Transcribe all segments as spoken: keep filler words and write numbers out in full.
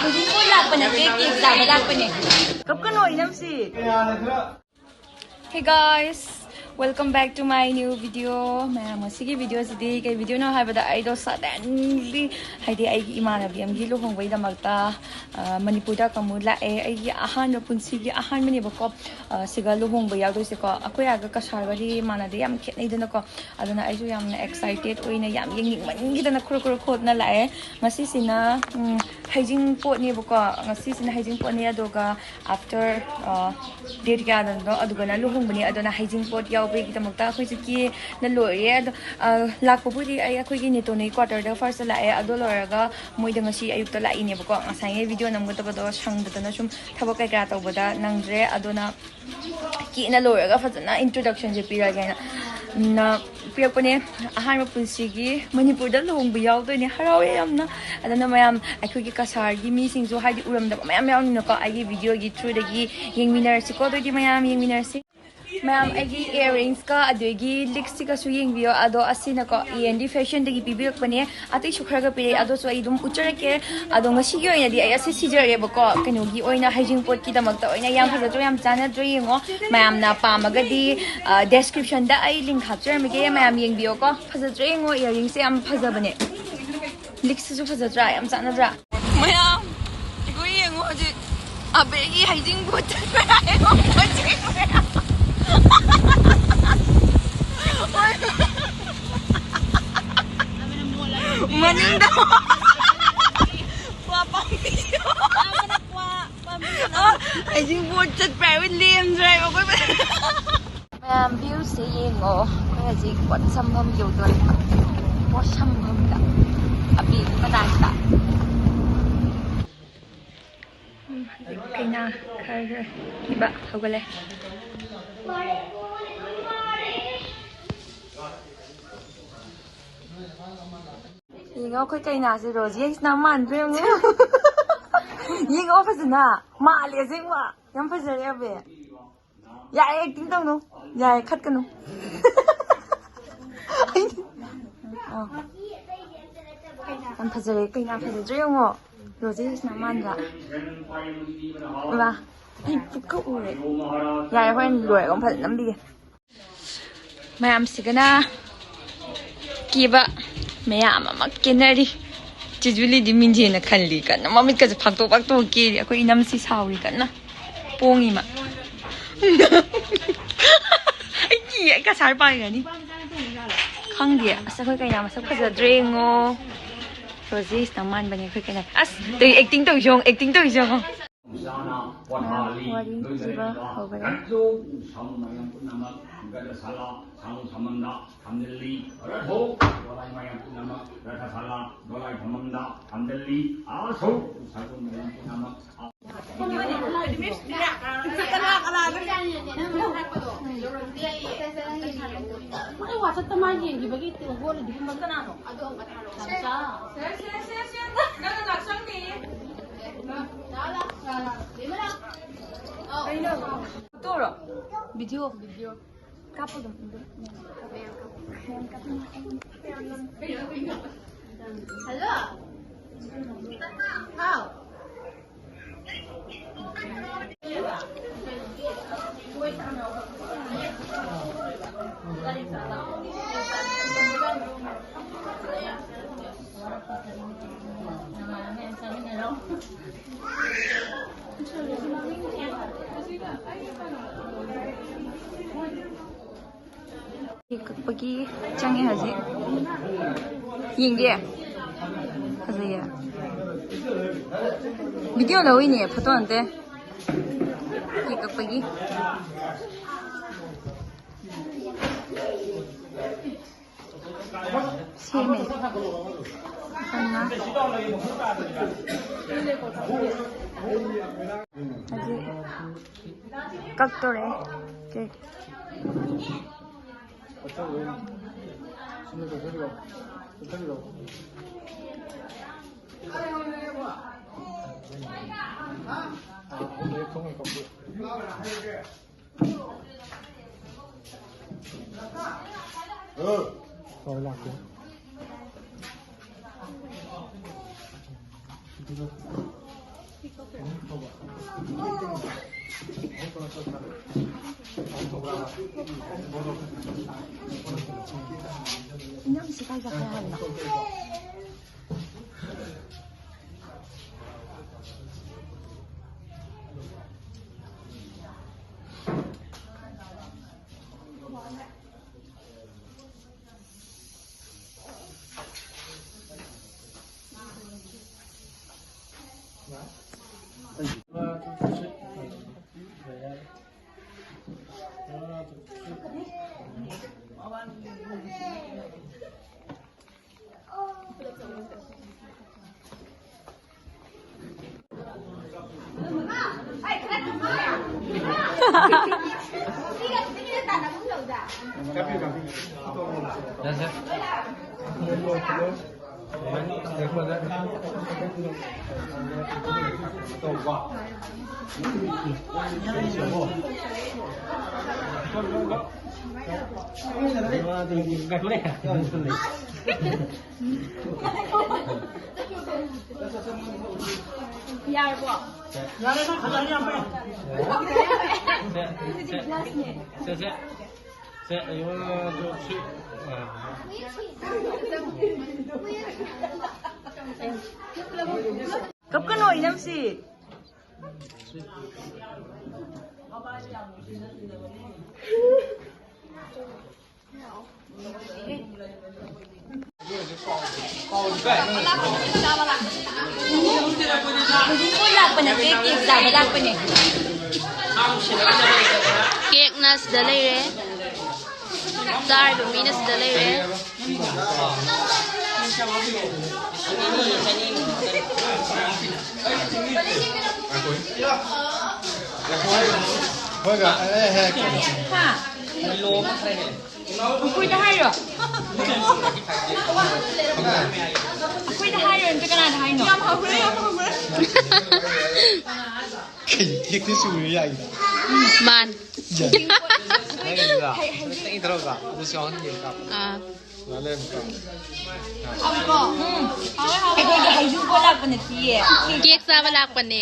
ꯍꯧꯖꯤꯛ ꯄꯣꯠ ꯂꯥꯛꯄ ꯅꯠꯇꯦ, ꯀꯦꯛ ꯆꯥꯕ ꯂꯥꯛꯄꯅꯦ꯫ ꯀꯞꯀꯅꯣ ꯏꯅꯝꯁꯤ꯫ Hey guys, welcome back to my new video. ꯃꯌꯥꯝ, ꯉꯁꯤꯒꯤ video ꯁꯤꯗꯤ ꯀꯩ video ꯅꯣ ꯍꯥꯏꯕꯗ, ꯑꯩꯗꯣ suddenly, ꯍꯥꯏꯗꯤ ꯑꯩꯒꯤ ꯏꯃꯥꯟꯅꯕꯤ ꯑꯃꯒꯤ ꯂꯨꯍꯣꯡꯕꯒꯤꯗꯃꯛꯇ, ꯑ, ꯃꯅꯤꯄꯨꯔꯗ ꯀꯃꯨ ꯂꯥꯛꯑꯦ꯫ ꯑꯩꯒꯤ ꯑꯍꯥꯟꯕ ꯄꯨꯟꯁꯤꯒꯤ ꯑꯍꯥꯟꯕꯅꯦꯕꯀꯣ, ꯑ, ꯁꯤꯒ ꯂꯨꯍꯣꯡꯕ ꯌꯥꯎꯗꯣꯏꯁꯦꯀꯣ꯫ ꯑꯩꯈꯣꯏ ꯑꯥꯒ ꯀꯁꯥꯔꯒꯗꯤ ꯃꯥꯟꯅꯗꯦ, ꯌꯥꯝ ꯈꯦꯠꯅꯩꯗꯅꯀꯣ꯫ ꯑꯗꯨꯅ ꯑꯩꯁꯨ ꯌꯥꯝꯅ excited ꯑꯣꯏꯅ, ꯌꯥꯝ ꯌꯦꯡꯅꯤꯡꯃꯟꯈꯤꯗꯅ ꯈꯨꯔꯨ ꯈꯨꯔꯨ ꯈꯣꯠꯅ ꯂꯥꯛꯑꯦ꯫ ꯉꯁꯤꯁꯤꯅ, ꯎꯝ, ꯍꯩꯖꯤꯡꯄꯣꯠꯅꯦꯕꯀꯣ꯫ ꯉꯁꯤꯁꯤꯅ ꯍꯩꯖꯤꯡꯄꯣꯠꯅꯦ, ꯑꯗꯨꯒ after, ꯑ, date ꯀꯌꯥꯗꯅꯣ ꯑꯗꯨꯒꯅ ꯂꯨꯍꯣꯡꯕꯅꯦ꯫ ꯑꯗꯨꯅ ꯍꯩꯖꯤꯡꯄꯣꯠ ꯌꯥꯎꯕꯒꯤꯗꯃꯛꯇ ꯑꯩꯈꯣꯏꯁꯨ ꯀꯦꯅ ꯂꯣꯏꯔꯦ꯫ ꯑꯗꯣ, ꯑ, ꯂꯥꯛꯄꯕꯨꯗꯤ ꯑꯩ ꯑꯩꯈꯣꯏꯒꯤ ꯅꯦꯇꯣꯅꯩ quarter ꯗ first ꯇ ꯂꯥꯛꯑꯦ꯫ ꯑꯗꯣ ꯂꯣꯏꯔꯒ ꯃꯣꯏꯗ ꯉꯁꯤ ꯑꯌꯨꯛꯇ ꯂꯥꯛꯏꯅꯦꯕꯀꯣ꯫ ꯉꯁꯥꯏꯉꯩ video ꯅꯝꯒꯗꯕꯗꯣ ꯁꯪꯗꯗꯅ ꯁꯨꯝ ꯊꯕꯛ ꯀꯩꯀꯥ ꯇꯧꯕꯗ ꯅꯪꯗ꯭ꯔꯦ꯫ ꯑꯗꯨꯅ ꯀꯦꯅ ꯂꯣꯏꯔꯒ ꯐꯖꯅ introduction ꯁꯦ ꯄꯤꯔꯒꯦꯅ, ꯅ, ꯄꯤꯔꯛꯄꯅꯦ꯫ ꯑꯍꯥꯟꯕ ꯄꯨꯟꯁꯤꯒꯤ ꯃꯅꯤꯄꯨꯔꯗ ꯂꯨꯍꯣꯡꯕ ꯌꯥꯎꯗꯣꯏꯅꯦ, ꯍꯔꯥꯎꯋꯦ ꯌꯥꯝꯅ꯫ ꯑꯗꯨꯅ ꯃꯌꯥꯝ, ꯑꯩꯈꯣꯏꯒꯤ ꯀꯁꯥꯔꯒꯤ ꯃꯤꯁꯤꯡꯁꯨ ꯍꯥꯏꯗꯤ ꯎꯔꯝꯗꯕ ꯃꯌꯥꯝ ꯌꯥꯎꯅꯤꯅꯀꯣ, ꯑꯩꯒꯤ video ꯒꯤ through ꯗꯒꯤ ꯌꯦꯡꯃꯤꯟꯅꯔꯁꯤꯀꯣ꯫ ꯑꯗꯨꯑꯣꯏꯗꯤ ꯃꯌꯥꯝ ꯌꯦꯡꯃꯤꯟꯅꯔꯁꯤ꯫ ꯃꯌꯥꯝ, ꯑꯩꯒꯤ earrings ꯀ ꯑꯗꯒꯤ ꯂꯤꯛꯁꯁꯤꯒꯁꯨ ꯌꯦꯡꯕꯤꯌꯣ꯫ ꯑꯗꯣ ꯑꯁꯤꯅꯀꯣ, ꯏ ꯑꯦꯟ ꯗꯤ ꯐꯦꯁꯟꯗꯒꯤ ꯄꯤꯕꯤꯔꯛꯄꯅꯦ꯫ ꯑꯇꯩꯁꯨ ꯈꯔꯒ ꯄꯤꯔꯛꯑꯦ, ꯑꯗꯨꯁꯨ ꯑꯩ ꯑꯗꯨꯝ ꯎꯠꯆꯔꯛꯀꯦ꯫ ꯑꯗꯣ ꯉꯁꯤꯒꯤ ꯑꯣꯏꯅꯗꯤ ꯑꯩ ꯑꯁꯤ ꯁꯤꯖꯔꯦꯕꯀꯣ, ꯀꯩꯅꯣꯒꯤ ꯑꯣꯏꯅ, ꯍꯩꯖꯤꯡꯄꯣꯠꯀꯤꯗꯃꯛꯇ ꯑꯣꯏꯅ꯫ ꯌꯥꯝ ꯐꯖꯗ꯭ꯔꯣ? ꯌꯥꯝ ꯆꯥꯟꯅꯗ꯭ꯔꯣ? ꯌꯦꯡꯉꯣ, ꯃꯌꯥꯝꯅ ꯄꯥꯝꯃꯒꯗꯤ, ꯑ, description ꯗ ꯑꯩ link ꯍꯥꯞꯆꯔꯝꯃꯒꯦ, ꯃꯌꯥꯝ ꯌꯦꯡꯕꯤꯌꯣꯀꯣ꯫ ꯐꯖꯗ꯭ꯔꯣ? ꯌꯦꯡꯉꯣ, earrings ꯁꯦ ꯌꯥꯝ ꯐꯖꯕꯅꯦ꯫ ꯂꯤꯛꯁꯤꯁꯨ ꯐꯖꯗ꯭ꯔꯥ? ꯌꯥꯝ ꯆꯥꯟꯅꯗ꯭ꯔꯥ? ꯃꯌꯥꯝ, ꯑꯩꯈꯣꯏ ꯌꯦꯡꯉꯣ ꯍꯧꯖꯤꯛ ꯑꯕꯦꯒꯤ ꯍꯩꯖꯤꯡꯄꯣꯠ ꯆꯠꯄ ꯂꯥꯛꯑꯦ, ꯄꯣꯠ ꯆꯦꯟꯕ ꯃꯌꯥꯝ꯫ ꯃꯅꯤꯡꯗ ꯀ꯭ꯋꯥ ꯄꯥꯝꯕꯤ꯫ ꯑ, ꯍꯩꯖꯤꯡꯄꯣꯠ ꯆꯠꯄ ꯍꯥꯏꯕ ꯂꯦꯝꯗ꯭ꯔꯦ ꯍꯥꯏꯕ ꯑꯩꯈꯣꯏ꯫ ꯃꯌꯥꯝ, view ꯁꯦ ꯌꯦꯡꯉꯣ, ꯑꯩꯈꯣꯏ ꯍꯧꯖꯤꯛ ꯄꯣꯠꯁꯝꯐꯝ ꯌꯧꯗꯣꯔꯦ꯫ ꯄꯣꯠꯁꯝꯐꯝꯗ, ꯑꯕꯦꯒꯤ ꯃꯅꯥꯛꯇ꯫ ꯎꯝ, ꯍꯧꯖꯤꯛ ꯀꯩꯅꯥ ꯈꯔ ꯈꯔ ꯏꯕ ꯍꯧꯒꯠꯂꯦ꯫ ꯌꯦꯡꯉꯣ ꯑꯩꯈꯣꯏ ꯀꯩꯅꯥꯁꯦ, ꯔꯣꯖꯤ ꯍꯥꯏꯁꯤꯅ ꯃꯥꯟꯗ꯭ꯔꯣ ꯌꯦꯡꯉꯣ꯫ ꯌꯦꯡꯉꯣ ꯐꯖꯅ꯫ ꯃꯥꯜꯂꯦ ꯑꯁꯦꯡꯕ꯫ ꯌꯥꯝ ꯐꯖꯔꯦ ꯑꯕꯦ꯫ ꯌꯥꯔꯦ, acting ꯇꯧꯅꯨ꯫ ꯌꯥꯔꯦ, ꯈꯠꯀꯅꯨ꯫ ꯑꯥ꯫ ꯌꯥꯝ ꯐꯖꯔꯦ꯫ ꯀꯩꯅꯥ ꯐꯖꯗ꯭ꯔꯣ ꯌꯦꯡꯉꯣ꯫ ꯔꯣꯖꯦꯁꯅ ꯃꯥꯟꯕ꯫ ꯏꯃꯥ, ꯑꯩ ꯄꯨꯛꯀ ꯎꯔꯦ꯫ ꯌꯥꯔꯦ, ꯍꯣꯔꯦꯟ ꯂꯣꯏꯔꯒ ꯑꯃꯨꯛ ꯐꯖꯅ ꯅꯝꯕꯤꯒꯦ꯫ ꯃꯌꯥꯝꯁꯤꯒꯅ ꯀꯦꯕ ꯃꯌꯥꯝ ꯑꯃ ꯀꯦꯅꯔꯤ꯫ ꯆꯦꯖꯨꯂꯤꯗꯤ ꯃꯤꯡꯖꯦꯜꯅ ꯈꯜꯂꯤ ꯀꯟꯅ, ꯃꯃꯤꯠꯀꯁꯦ ꯐꯥꯛꯇꯣꯛ ꯐꯥꯛꯇꯣꯛ ꯀꯦꯔꯤ꯫ ꯑꯩꯈꯣꯏ ꯏꯅꯝꯁꯤ ꯁꯥꯎꯔꯤ ꯀꯟꯅ꯫ ꯄꯣꯡꯉꯤꯃ꯫ ꯑꯩ ꯀꯤ-, ꯑꯩ ꯀꯁꯥꯔ ꯄꯥꯏꯒꯅꯤ꯫ ꯈꯪꯗꯦ꯫ ꯑꯁ, ꯑꯩꯈꯣꯏ ꯀꯩꯅꯥ ꯃꯁꯛ ꯐꯖꯗ꯭ꯔꯦ ꯌꯦꯡꯉꯣ꯫ ꯔꯣꯖꯦꯁꯅ ꯃꯥꯟꯕꯅꯦ ꯑꯩꯈꯣꯏ ꯀꯩꯅꯥ꯫ ꯑꯁ, ꯇꯧ-, acting ꯇꯧꯁꯤ ꯌꯦꯡꯉꯣ, acting ꯇꯧꯁꯤ ꯌꯦꯡꯉꯣ꯫ ꯃꯌꯥꯝ ꯋꯥꯔꯤ ꯂꯤꯕ ꯍꯧꯒꯅꯤ꯫ ꯑꯩ WhatsApp-ꯇ ꯃꯥ ꯌꯦꯡꯈꯤꯕꯒꯤ ꯍꯣꯜꯂꯤꯗꯨꯕꯨ ꯀꯅꯥꯅꯣ? ꯁꯦ, ꯁꯦ, ꯁꯦ, ꯁꯦ, ꯅꯪ ꯂꯥꯛꯁꯪꯅꯦ꯫ ꯀꯩꯅꯣ? ꯐꯣꯇꯣꯔꯣ? Video, video. ꯀꯥꯞꯄꯒ꯫ ꯍꯜꯂꯣ꯫ ꯍꯥꯎ꯫ ꯀꯦꯛ ꯀꯛꯄꯒꯤ ꯆꯪꯉꯦ ꯍꯧꯖꯤꯛ꯫ ꯌꯦꯡꯒꯦ꯫ ꯐꯖꯩꯌꯦ꯫ ꯚꯤꯗꯤꯑꯣ ꯂꯧꯔꯤꯅꯦ, ꯐꯣꯇꯣ ꯅꯠꯇꯦ꯫ ꯀꯦꯛ ꯀꯛꯄꯒꯤ꯫ ꯁꯦꯝꯃꯦ꯫ ꯀꯟꯅ꯫ ꯍꯧꯖꯤꯛ ꯀꯛꯇꯣꯔꯦ ꯀꯦꯛ꯫ ꯍꯣꯏ, ꯂꯥꯛꯀꯦ꯫ ꯏꯅꯝꯁꯤ ꯀꯥꯏ ꯆꯠꯈ꯭ꯔꯦ ꯍꯥꯏꯕꯅꯣ? ꯌꯥꯔꯕꯣ? ꯌꯥꯔꯦ, ꯅꯪ ꯈꯜꯂꯛꯑꯅꯤ ꯌꯥꯝ ꯐꯩ꯫ ꯁꯦ, ꯁꯦ, ꯁꯦ, ꯁꯦ, ꯁꯦ, ꯑꯩꯉꯣꯟꯗꯁꯨ ꯁꯤ-, ꯑꯥ꯫ ꯀꯞꯀꯅꯣ, ꯏꯅꯝꯁꯤ꯫ ꯍꯧꯖꯤꯛ ꯄꯣꯠ ꯂꯥꯛꯄ ꯅꯠꯇꯦ, ꯀꯦꯛ ꯆꯥꯕ ꯂꯥꯛꯄꯅꯦ꯫ ꯀꯦꯛꯅ ꯁꯤꯗ ꯂꯩꯔꯦ, ꯆꯥꯔꯤꯕ ꯃꯤꯅ ꯁꯤꯗ ꯂꯩꯔꯦ꯫ ꯍꯣꯏꯒ, ꯑꯦ, ꯍꯦ꯫ ꯍꯥ? ꯑꯩꯈꯣꯏꯗ ꯍꯥꯏꯔꯣ? ꯑꯩꯈꯣꯏꯗ ꯍꯥꯏꯔꯣ ꯅꯠꯇ꯭ꯔ ꯀꯅꯥꯗ ꯍꯥꯏꯅꯣ? ꯌꯥꯝ ꯍꯧꯔꯦ, ꯌꯥꯝ ꯍꯧꯔꯦ꯫ ꯀꯩ ꯍꯦꯛꯇ ꯆꯨꯔꯤ ꯌꯥꯏꯗ꯫ ꯃꯥꯟ꯫ ꯌꯥꯏ꯫ ꯅꯪꯒꯤꯗꯨꯗ ꯈꯤꯇꯪ ꯏꯟꯊꯔꯛꯑꯣꯗ꯫ ꯑꯗꯨꯁꯨ ꯌꯥꯎꯍꯟꯒꯦ ꯀꯥꯞꯄ꯫ ꯑꯥ꯫ ꯍꯥꯎꯏꯀꯣ? ꯎꯝ, ꯍꯥꯎꯋꯦ, ꯍꯥꯎꯋꯦ꯫ ꯑꯩꯈꯣꯏꯗꯤ ꯍꯩꯖꯨ ꯄꯣꯠ ꯂꯥꯛꯄ ꯅꯠꯇꯤꯌꯦ꯫ ꯀꯦꯛ ꯆꯥꯕ ꯂꯥꯛꯄꯅꯦ꯫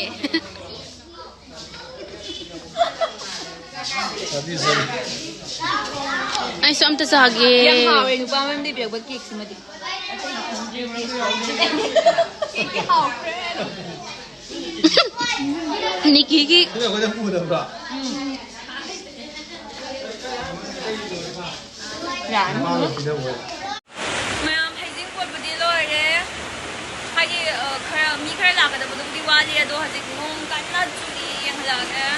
ꯑꯩꯁꯨ ꯑꯝꯇ ꯆꯥꯒꯦ꯫ ꯌꯥꯝ ꯍꯥꯎꯋꯦ, ꯅꯨꯄꯥ ꯑꯃꯅ ꯄꯤꯔꯛꯄ ꯀꯦꯛꯁꯤꯃꯗꯤ꯫ ꯑꯇꯩꯗꯤ ꯈꯪꯗ꯭ꯔꯦ, ꯀꯦꯛꯁꯤꯃꯗꯤ꯫ ꯀꯦꯛꯇꯤ ꯍꯥꯎꯈ꯭ꯔꯦ꯫ ꯅꯤꯀꯤꯒꯤ꯫ ꯁꯤꯅ ꯑꯩꯈꯣꯏꯅ ꯄꯨꯒꯗꯕ꯭ꯔꯣ? ꯎꯝ꯫ ꯌꯥꯔꯅꯤ꯫ ꯃꯥꯅ ꯄꯤꯖꯕ ꯑꯣꯏꯔꯦ꯫ ꯃꯌꯥꯝ ꯍꯩꯖꯤꯡ ꯄꯣꯠꯄꯨꯗꯤ ꯂꯣꯏꯔꯦ꯫ ꯍꯥꯏꯗꯤ, ꯑ, ꯈꯔ, ꯃꯤ ꯈꯔ ꯂꯥꯛꯀꯗꯕꯗꯨꯕꯨꯗꯤ ꯋꯥꯠꯂꯤ, ꯑꯗꯣ ꯍꯧꯖꯤꯛ ꯅꯣꯡ ꯀꯟꯅ ꯆꯨꯔꯤ, ꯌꯦꯡꯍꯜꯂꯛꯑꯒꯦ꯫